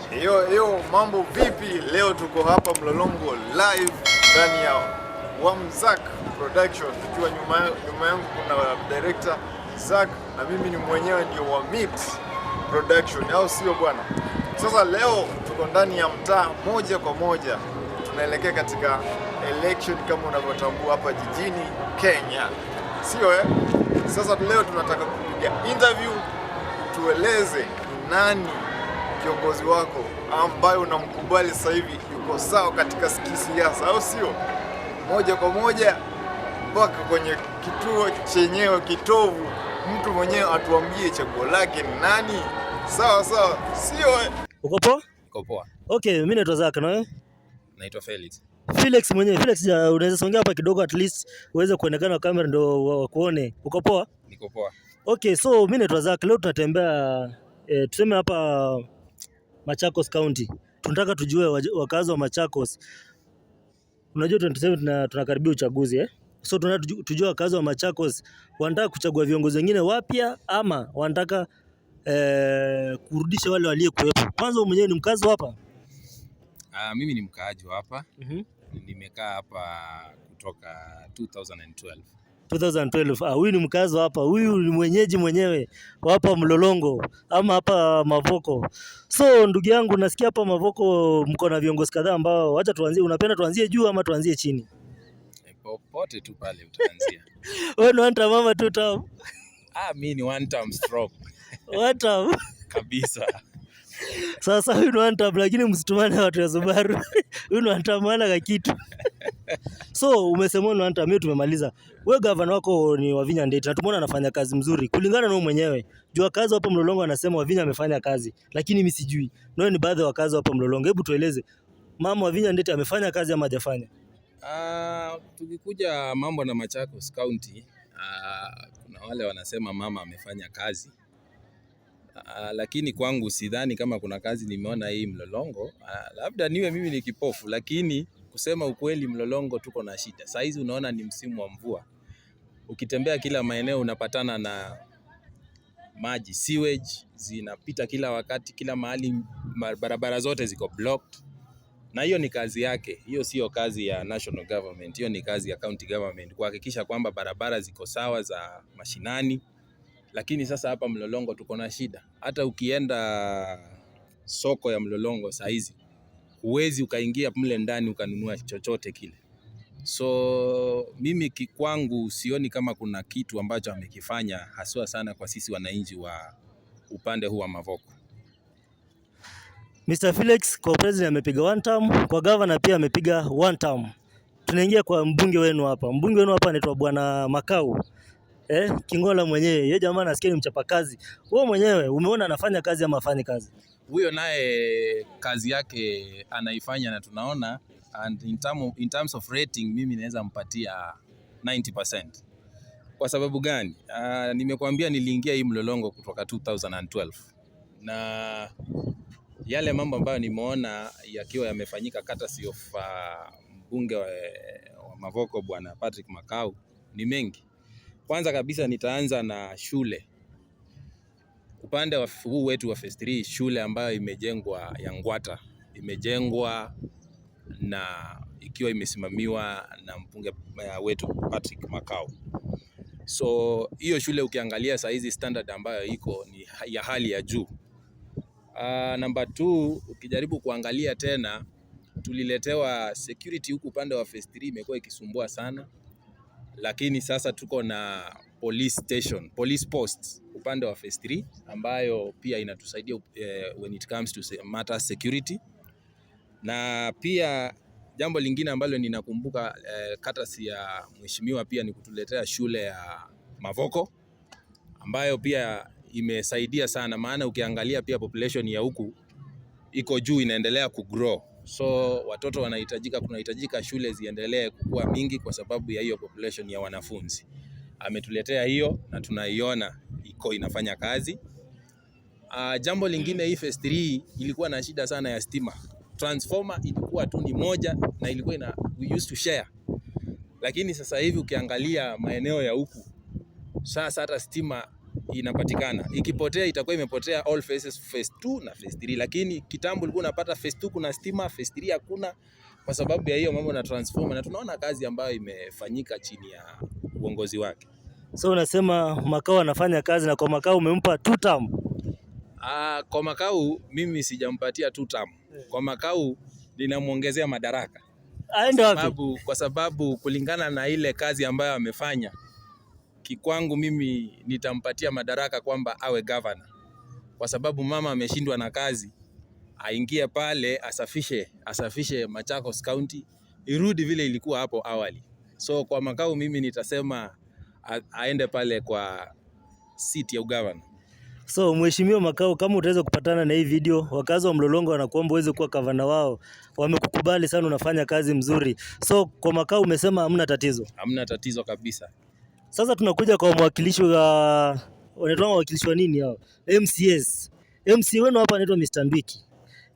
Yo, yo, mambo vipi? Leo tuko hapa Mlolongo live ndani ya Wamzak Production, tukiwa nyuma yangu kuna director Zack na mimi ni mwenyewe ndio wa Mips Production, au sio bwana? Sasa leo tuko ndani ya mtaa moja kwa moja, tunaelekea katika election kama unavyotambua hapa jijini Kenya, sio eh? Sasa leo tunataka kupiga interview, tueleze ni nani kiongozi wako ambaye unamkubali sasa hivi yuko sawa katika kisiasa, au sio? Moja kwa moja mpaka kwenye kituo chenyewe, kitovu, mtu mwenyewe atuambie chaguo lake ni nani. Sawa sawa, sio eh? Uko poa? Niko poa. Okay, mimi naitwa Zak na wewe? Naitwa Felix. Felix mwenyewe. Felix, unaweza songea hapa kidogo at least uweze kuonekana kwa kamera ndio wakuone. Uko poa? Niko poa. Okay, so mimi naitwa Zak. Leo tunatembea tuseme hapa Machakos County. Tunataka tujue wakazi wa Machakos. Unajua tuseme tunakaribia uchaguzi, eh? So tunataka tujue wakazi wa Machakos wanataka kuchagua viongozi wengine wapya ama wanataka kurudisha wale waliokuwepo. Kwanza wewe mwenyewe ni mkazi wa hapa? Mimi ni mkaaji wa hapa. Nimekaa hapa kutoka 2012. 2012. Ah, huyu ni mkazi wa hapa, huyu ni mwenyeji mwenyewe wa hapa Mlolongo ama hapa Mavoko. So ndugu yangu, nasikia hapa Mavoko mko na viongozi kadhaa ambao, wacha tuanzie, unapenda tuanzie juu ama tuanzie chini? Popote tu pale utaanzia. Wewe ni one term ama two term? Ah, mi ni one term strong. One term. Kabisa. Sasa huyu ni one term, lakini msitumane watu ya Subaru. Huyu ni one term hana kakitu. So umesema ni one term, hiyo tumemaliza. Wewe gavana wako ni Wavinya Ndeti na tumeona anafanya kazi mzuri kulingana na wewe mwenyewe. Juu wakazi hapa Mlolongo anasema Wavinya amefanya kazi, lakini mimi sijui. Na wewe ni baadhi ya wakazi hapa Mlolongo. Hebu tueleze, mama Wavinya Ndeti amefanya kazi ama hajafanya? Tukikuja mambo na Machakos County, kuna wale wanasema mama amefanya kazi. Lakini kwangu sidhani kama kuna kazi nimeona hii Mlolongo. Labda niwe mimi ni kipofu, lakini kusema ukweli Mlolongo tuko na shida. Saa hizi unaona ni msimu wa mvua. Ukitembea kila maeneo unapatana na maji, sewage zinapita kila wakati, kila mahali, barabara zote ziko blocked. Na hiyo ni kazi yake, hiyo sio kazi ya national government, hiyo ni kazi ya county government kuhakikisha kwamba barabara ziko sawa za mashinani. Lakini sasa hapa Mlolongo tuko na shida. Hata ukienda soko ya Mlolongo saa hizi huwezi ukaingia mle ndani ukanunua chochote kile. So mimi kikwangu sioni kama kuna kitu ambacho amekifanya haswa sana kwa sisi wananchi wa upande huu wa Mavoko. Mr. Felix kwa president amepiga one term, kwa governor pia amepiga one term. Tunaingia kwa mbunge wenu hapa. Mbunge wenu hapa anaitwa Bwana Makau. Kingola mwenyewe. Yeye jamaa nasikia ni mchapakazi. Wewe mwenyewe umeona anafanya kazi ama hafanyi kazi? Huyo naye kazi yake anaifanya na tunaona, and in terms of rating mimi naweza mpatia 90%. Kwa sababu gani? Nimekuambia niliingia hii Mlolongo kutoka 2012 na yale mambo ambayo nimeona yakiwa yamefanyika courtesy of mbunge wa Mavoko Bwana Patrick Makau ni mengi. Kwanza kabisa nitaanza na shule. Upande wa huu wetu wa phase 3, shule ambayo imejengwa ya Ngwata imejengwa na ikiwa imesimamiwa na mbunge wetu Patrick Makau. So hiyo shule ukiangalia saa hizi standard ambayo iko ni ya hali ya juu. Number 2, ukijaribu kuangalia tena tuliletewa security huku upande wa phase 3 imekuwa ikisumbua sana, lakini sasa tuko na police station, police post upande wa phase 3 ambayo pia inatusaidia when it comes to matter security. Na pia jambo lingine ambalo ninakumbuka courtesy ya mheshimiwa pia ni kutuletea shule ya Mavoko ambayo pia imesaidia sana, maana ukiangalia pia population ya huku iko juu, inaendelea kugrow, so watoto wanahitajika, kunahitajika shule ziendelee kukua mingi kwa sababu ya hiyo population ya wanafunzi. Ametuletea hiyo na tunaiona iko inafanya kazi. Jambo lingine, hii phase 3 ilikuwa na shida sana ya stima. Transformer ilikuwa tu ni moja na ilikuwa ina, we used to share, lakini sasa hivi ukiangalia maeneo ya huku sasa hata stima Inapatikana. Ikipotea itakuwa imepotea all phases, phase 2 na phase 3, lakini kitambo ulikuwa unapata phase 2 kuna stima, phase 3 hakuna, kwa sababu ya hiyo mambo na transformer, na tunaona kazi ambayo imefanyika chini ya uongozi wake. So unasema Makau anafanya kazi na kwa Makau umempa two term. Ah, kwa Makau mimi sijampatia two term. Kwa Makau ninamwongezea madaraka. Aende wapi? Kwa sababu kulingana na ile kazi ambayo amefanya kikwangu mimi nitampatia madaraka kwamba awe governor, kwa sababu mama ameshindwa na kazi, aingie pale asafishe Machakos County irudi vile ilikuwa hapo awali. So kwa Makau mimi nitasema aende pale kwa seat ya ugavana. So Mheshimiwa Makau, kama utaweza kupatana na hii video, wakazi wa Mlolongo wanakuomba uweze kuwa gavana wao. Wamekukubali sana, unafanya kazi mzuri. So kwa Makau umesema hamna tatizo. Hamna tatizo kabisa. Sasa tunakuja kwa mwakilishi wa, wanaitwa wawakilishi wa nini hao? MCS. MC wenu hapa anaitwa Mr. Ndwiki.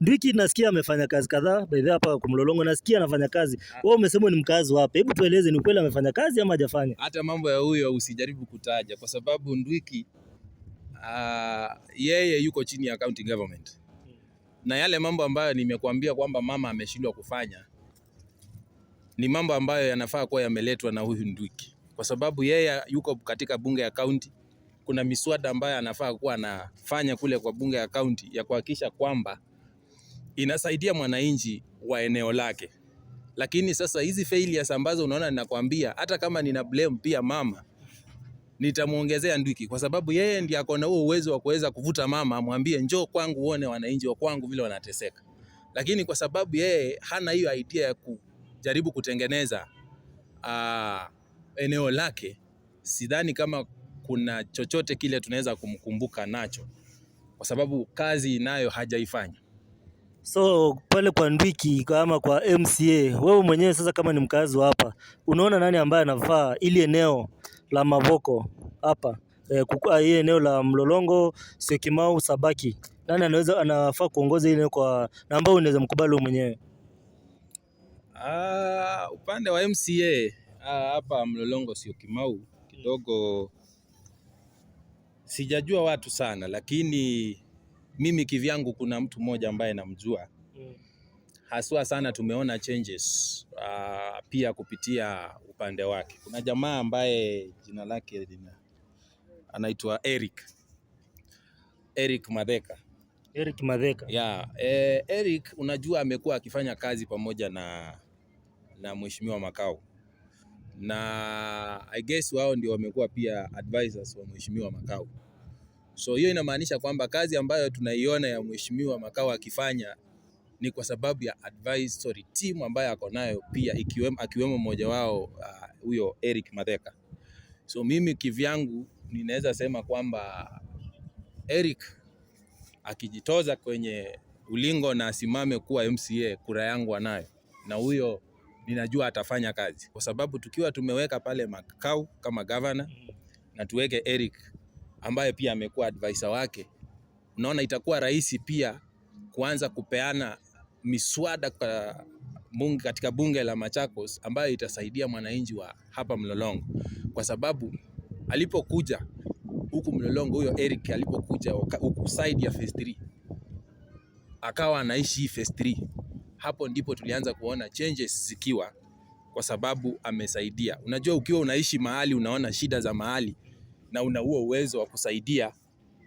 Ndwiki nasikia amefanya kazi kadhaa by the way hapa kwa Mlolongo, nasikia anafanya kazi. Wewe umesema ni mkazi wa hapa. Hebu tueleze ni kweli amefanya kazi ama hajafanya? Hata mambo ya huyo usijaribu kutaja kwa sababu Ndwiki, yeye yuko chini ya county government. Na yale mambo ambayo nimekuambia kwamba mama ameshindwa kufanya ni mambo ambayo yanafaa kuwa yameletwa na huyu Ndwiki, kwa sababu yeye yuko katika bunge ya county. Kuna miswada ambayo anafaa kuwa anafanya kule kwa bunge ya county ya kuhakikisha kwamba inasaidia mwananchi wa eneo lake. Lakini sasa hizi failures ambazo unaona ninakwambia, hata kama nina blame pia mama, nitamuongezea Ndwiki kwa sababu yeye ndiye ako na huo uwezo wa kuweza kuvuta mama amwambie njoo kwangu uone wananchi wa kwangu vile wanateseka. Lakini kwa sababu yeye hana hiyo idea ya kujaribu kutengeneza eneo lake, sidhani kama kuna chochote kile tunaweza kumkumbuka nacho, kwa sababu kazi nayo hajaifanya. So pale kwa Ndwiki kama kwa MCA, wewe mwenyewe sasa kama ni mkazi wa hapa, unaona nani ambaye anafaa ili eneo la Mavoko hapa, hii eneo la Mlolongo, Syokimau, Sabaki, nani anafaa kuongoza ile eneo kwa na ambao unaweza mkubali wewe mwenyewe? Upande wa MCA hapa Mlolongo Syokimau kidogo sijajua watu sana, lakini mimi kivyangu kuna mtu mmoja ambaye namjua haswa sana. Tumeona changes pia kupitia upande wake. Kuna jamaa ambaye jina lake anaitwa Eric Madheka. Eric Madheka. Yeah, Eric unajua amekuwa akifanya kazi pamoja na Mheshimiwa Makau, na I guess wao ndio wamekuwa pia advisors wa Mheshimiwa Makau. So hiyo inamaanisha kwamba kazi ambayo tunaiona ya Mheshimiwa Makau akifanya ni kwa sababu ya advisory team ambayo ako nayo pia akiwemo mmoja wao huyo Eric Madheka. So mimi kivyangu ninaweza sema kwamba Eric akijitoza kwenye ulingo na asimame kuwa MCA, kura yangu anayo, na huyo ninajua atafanya kazi, kwa sababu tukiwa tumeweka pale Makau kama governor na tuweke Eric ambaye pia amekuwa advisor wake, unaona itakuwa rahisi pia kuanza kupeana miswada kwa bunge, katika bunge la Machakos ambayo itasaidia mwananchi wa hapa Mlolongo, kwa sababu alipokuja huku Mlolongo, huyo Eric alipokuja huku side ya phase 3 akawa anaishi hii phase 3, hapo ndipo tulianza kuona changes zikiwa, kwa sababu amesaidia. Unajua, ukiwa unaishi mahali unaona shida za mahali na una huo uwezo wa kusaidia,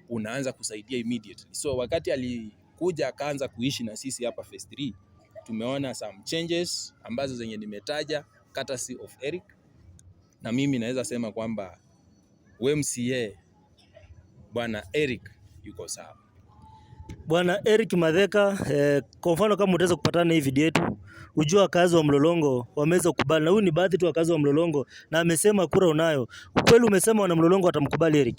unaanza kusaidia immediately. So wakati alikuja akaanza kuishi na sisi hapa phase 3, tumeona some changes ambazo zenye nimetaja courtesy of Eric, na mimi naweza sema kwamba MCA Bwana Eric yuko sawa. Bwana Eric Madheka, kwa mfano kama utaweza kupatana na hii video yetu, ujua wakazi wa Mlolongo wameweza kukubali, na huyu ni baadhi tu wakazi wa Mlolongo, na amesema kura unayo. Ukweli umesema wana Mlolongo watamkubali Eric?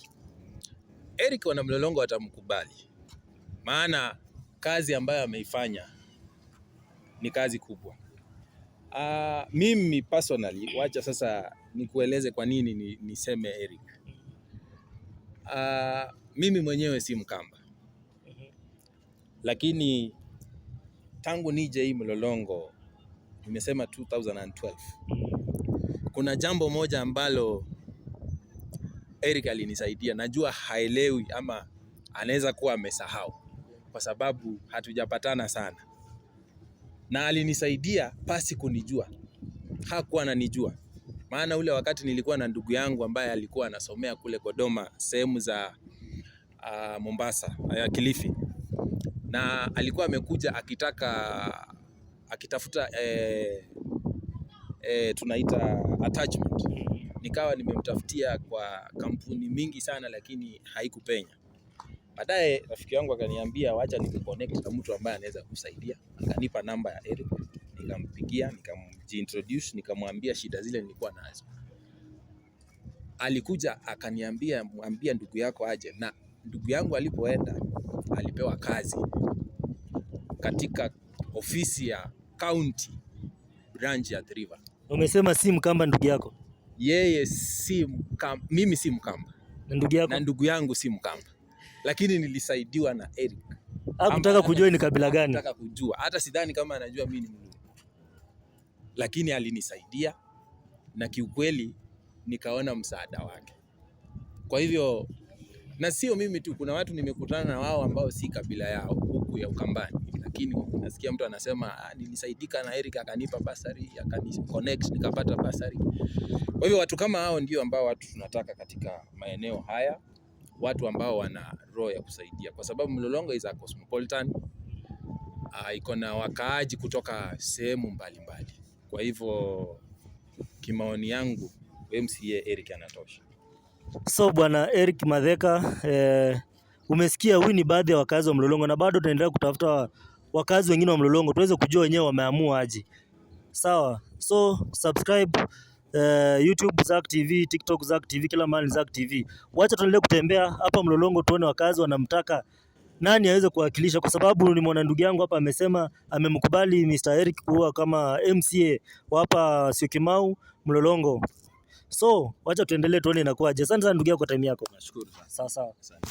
Eric wana Mlolongo watamkubali, maana kazi ambayo ameifanya ni kazi kubwa. Mimi personally, wacha sasa nikueleze kwa nini niseme Eric. Mimi mwenyewe si Mkamba, lakini tangu nije hii Mlolongo, nimesema 2012, kuna jambo moja ambalo Eric alinisaidia. Najua haelewi ama anaweza kuwa amesahau kwa sababu hatujapatana sana, na alinisaidia pasi kunijua, hakuwa ananijua. Maana ule wakati nilikuwa na ndugu yangu ambaye alikuwa anasomea kule Godoma sehemu za Mombasa ya Kilifi, na alikuwa amekuja akitafuta tunaita attachment. Nikawa nimemtafutia kwa kampuni mingi sana, lakini haikupenya. Baadaye rafiki yangu akaniambia wacha nikuconnect na mtu ambaye anaweza kusaidia. Akanipa namba ya Eric, nikampigia, nikamjiintroduce, nikamwambia shida zile nilikuwa nazo. Alikuja akaniambia, mwambia ndugu yako aje, na ndugu yangu alipoenda alipewa kazi katika ofisi ya county branch ya Athi River. Umesema si Mkamba ndugu yako? Yeye si Mkamba, mimi si Mkamba Na ndugu yako? Na ndugu yangu si Mkamba, lakini nilisaidiwa na Eric. Hakutaka kujua ni kabila gani? Hakutaka kujua, hata sidhani kama anajua mimi ni Mluo, lakini alinisaidia na kiukweli nikaona msaada wake. Kwa hivyo, na sio mimi tu, kuna watu nimekutana na wao ambao si kabila yao huku ya Ukambani, lakini nasikia mtu anasema nilisaidika na Eric akanipa basari, akani connect nikapata basari. Kwa hivyo watu kama hao ndio ambao watu tunataka katika maeneo haya, watu ambao wana roho ya kusaidia, kwa sababu Mlolongo is a cosmopolitan, iko na wakaaji kutoka sehemu mbalimbali. Kwa hivyo kimaoni yangu MCA Eric anatosha. So bwana Eric Matheka, umesikia huyu ni baadhi ya wakazi wa Mlolongo na bado tunaendelea kutafuta wakazi wengine wa Mlolongo tuweze kujua wenyewe wameamua aje. Sawa. So subscribe YouTube Zack TV, TikTok Zack TV, kila mahali Zack TV. Wacha tuendelee kutembea hapa Mlolongo tuone wakazi wanamtaka nani aweze kuwakilisha, kwa sababu nimeona ndugu yangu hapa amesema amemkubali Mr. Eric kuwa kama MCA wa hapa Syokimau Mlolongo. So wacha tuendelee tuone inakuwaje. Asante sana ndugu yangu kwa time yako. Nashukuru sana. Sawa sawa. Asante.